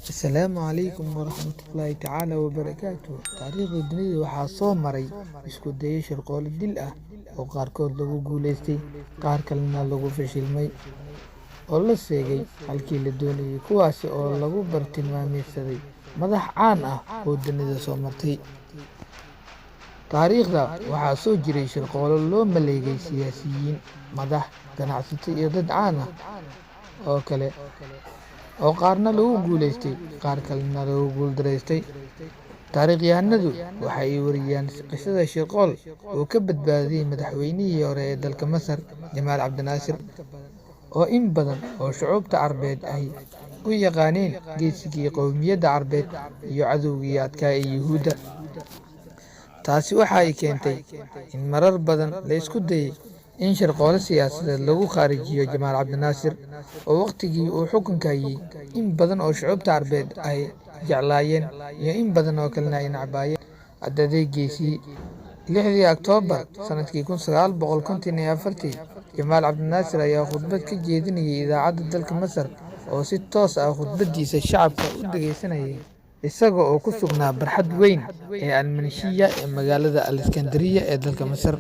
Asalaamu calaykum waraxmatullaahi tacaala wabarakaatuh. Taariikhda dunida waxaa soo maray isku dayo shirqoolo dil ah oo qaarkood lagu guuleystay, qaar kalena lagu fashilmay oo la seegay halkii la doonayay, kuwaasi oo lagu bartilmaameedsaday madax caan ah oo dunida soo martay. Taariikhda waxaa soo jiray shirqoolo loo maleegay siyaasiyiin, madax, ganacsato iyo dad caan ah oo kale, oo qaarna lagu guuleystay, qaar kalena lagu guuldaraystay. Taariikhyahanadu waxa ay wariyaan qisada shirqool uu ka badbaadiyay madaxweynihii hore ee dalka Masar, Jamaal Cabdinaasir, oo in badan oo shucuubta Carbeed ay u yaqaaneen geesigii qowmiyadda Carbeed iyo cadowgii adkaa ee Yuhuudda. Taasi waxa ay keentay in marar badan la isku dayay in shirqoolo siyaasadeed lagu khaarijiyo Jamaal Cabdinaasir, oo waqtigii uu xukunka hayay in badan oo shucuubta Carbeed ay jeclaayeen iyo in badan oo kalena ay nacbaayeen adadeegiisii. 6dii Oktoobar sanadkii 1954-tii, Jamaal Cabdinaasir ayaa khudbad ka jeedinayay idaacadda dalka Masar oo si toos ah khudbadiisa shacabka u dhageysanayay, isaga oo ku sugnaa barxad weyn ee Almanshiya ee magaalada Al-Iskandariya ee dalka Masar.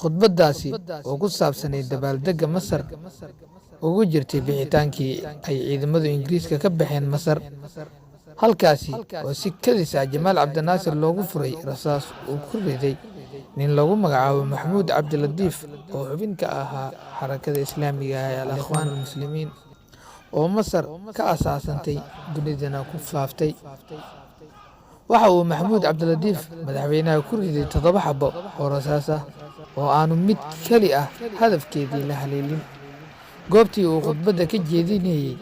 Khudbadaasi oo ku saabsanayd dabaaldegga Masar ugu jirtay bixitaankii ay ciidamada Ingiriiska ka baxeen Masar, halkaasi oo si kadis ah Jamaal Cabdinaasir loogu furay rasaas uu ku riday nin lagu magacaabo Maxamuud Cabdilatiif, oo xubin ka ahaa xarakada Islaamiga ah ee Al Ikhwaan Almuslimiin, oo Masar ka asaasantay dunidana ku faaftay. Waxa uu Maxamuud Cabdilatiif madaxweynaha ku riday 7 xabo oo rasaas ah oo aanu mid keli ah hadafkeedii la haleelin. Goobtii uu khudbadda ka jeedinayay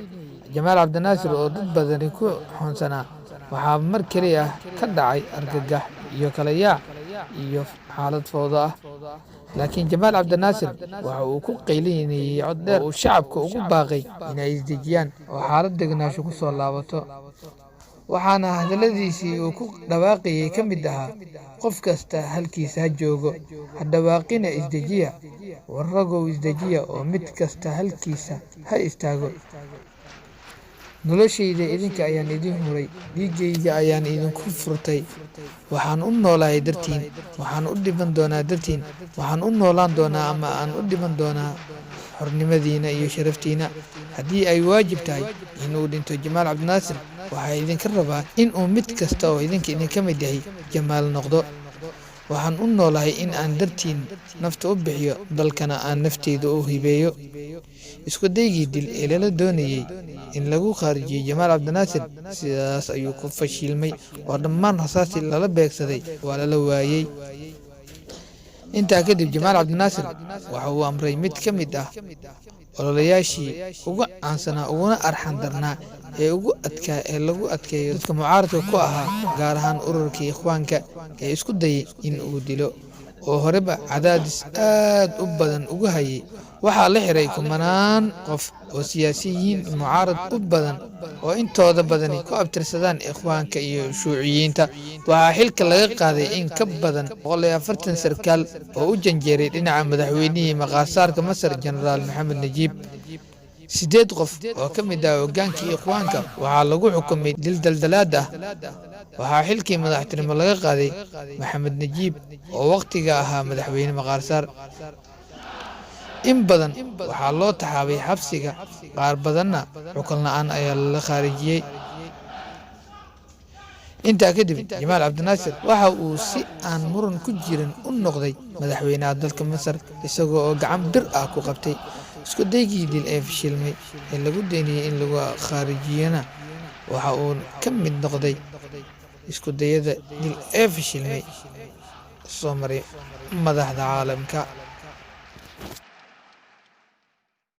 Jamaal Cabdinaasir, oo dad badani ku xoonsanaa, waxaa mar keli ah ka dhacay argagax iyo kala yaac iyo xaalad fowdo ah. Laakiin Jamaal Cabdinaasir waxa uu ku qaylinayay cod dheer oo uu shacabka ugu baaqay inay isdejiyaan oo xaalad degenaansho ku soo laabato. Waxaana hadalladiisii uu ku dhawaaqayay ka mid ahaa: "Qof kasta halkiisa ha joogo, ha dhawaaqina, isdejiya, war ragow, isdejiya oo mid kasta halkiisa ha istaago. Noloshayda idinka ayaan idin huray, dhiiggayga ayaan idinku furtay. Waxaan u noolahay dartiin, waxaan u dhiman doonaa dartiin, waxaan u noolaan doonaa ama aan u dhiman doonaa xornimadiina iyo sharaftiina." Haddii ay waajib tahay in uu dhinto Jamaal Cabdinaasir, waxaa idinka rabaa in uu mid kasta oo idinka idinka mid yahay Jamaal noqdo. Waxaan u noolahay in aan dartiin nafta u bixiyo, dalkana aan nafteyda u hibeeyo." Isku daygii dil ee lala doonayay in lagu khaarijiyey Jamaal Cabdinaasir sidaas ayuu ku fashilmay, oo dhammaan rasaastii lala beegsaday waa lala waayey. Intaa kadib, Jamaal Cabdinaasir waxa uu amray mid ka mid ah ololayaashii ugu caansanaa, uguna arxan darnaa ee ugu adkaa ee lagu adkeeyo dadka mucaaradka ku ahaa, gaar ahaan ururkii Ikhwaanka ee isku dayay in uu dilo, oo horeba cadaadis aad u badan ugu hayay. Waxaa la xiray kumanaan qof oo siyaasiyiin mucaarad u badan, oo intooda badani ku abtirsadaan Ikhwaanka iyo Shuuciyiinta. Waxaa xilka laga qaaday in ka badan 140 sarkaal oo u janjeeray dhinaca madaxweynihii maqaarsaarka Masar, Jenaraal Maxamed Najiib. 8 qof oo ka mid ah hogaankii Ikhwaanka waxaa lagu xukumay dil daldalaad ah. Waxaa xilkii madaxtinimo laga qaaday Maxamed Najiib, oo wakhtiga ahaa madaxweyne maqaarsaar. In badan waxaa loo taxaabay xabsiga, qaar badanna xukun la-aan ayaa lala khaarijiyey. Intaa kadib, Jamaal Cabdinaasir waxa uu si aan muran ku jirin u noqday madaxweynaha dalka Masar, isagoo oo gacan bir ah ku qabtay. Isku daygii dil ee fashilmay ee lagu doonayay in lagu khaarijiyana waxa uu ka mid noqday isku dayada dil ee fashilmay soo maray madaxda caalamka.